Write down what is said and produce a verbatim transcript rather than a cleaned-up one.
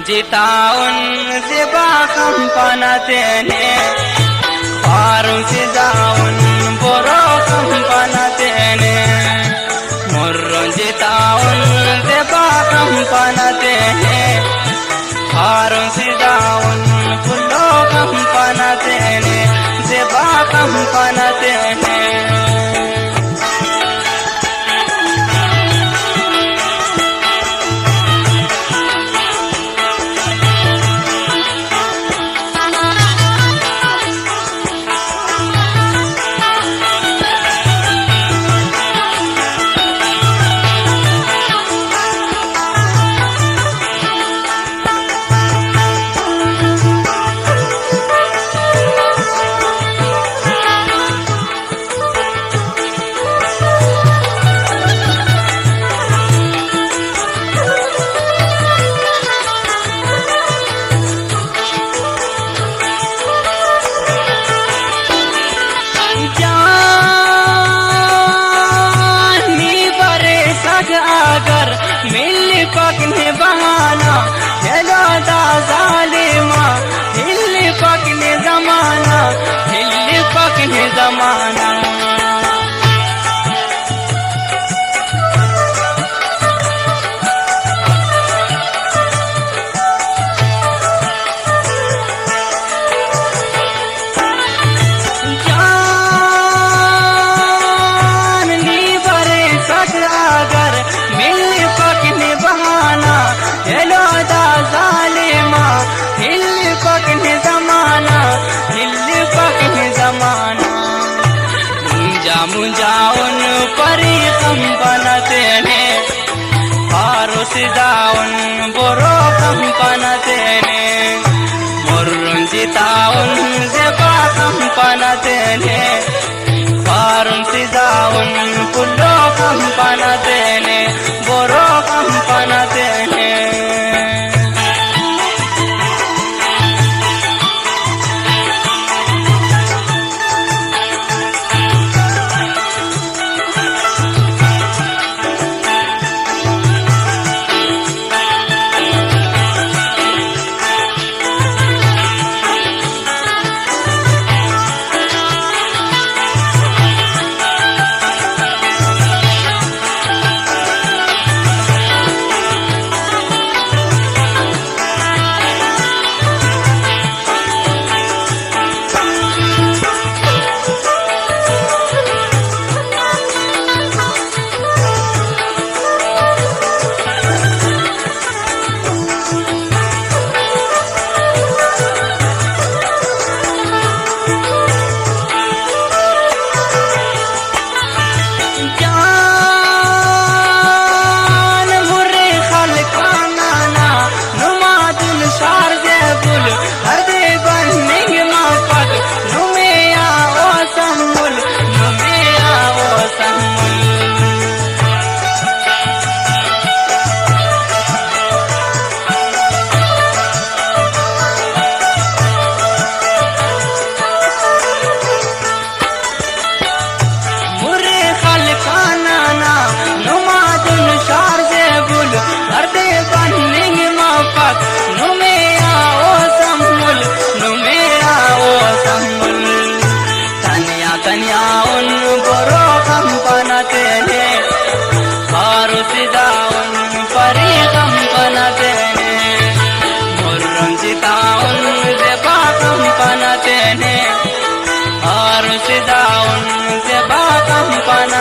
جتاؤن زیبا خمپنہ تینے، پارون سزاؤن برو خمپنہ تینے۔ مرون جتاؤن زیبا خمپنہ تینے، پارون سزاؤن پلو خمپنہ تینے، زیبا خمپنہ تینے۔ جان نی بریسک اگر ملپک نے بہانہ، ایلو دا ظالم آ ہلپک نے زمانہ، ہلپک نے زمانہ۔ جان نی بریسک اگر ملپک نے بہانہ، ایلو دا ظالم آ ہلپک نے زمانہ، ہلپک نے زمانہ۔ مونجا مونجا ان پری خمپنہ تینے، پارو سزاؤن برو خمپنہ تینے۔ مرون جتاؤن زیبا خمپنہ تینے، پارون سزاؤن پلو خمپنہ تینے، برو خمپنہ تینے۔ جان مرے خلق آنانا، نما دن شار زیبل، ہردے بننگ مفک، نمے آ او سمل، نمے آ او سمل۔ مرے خلق آنانا، نما دن شار زیبل، ہردے بننگ مفک، نمے آ او سمل، نمے آ او سمل۔ تنیا تنیا ان برو خمپنہ تینے، پارو سزاؤن پری خمپنہ تینے۔ مرن جتاؤن زیبا خمپنہ تینے، پارو سزاؤن زیبا خمپنہ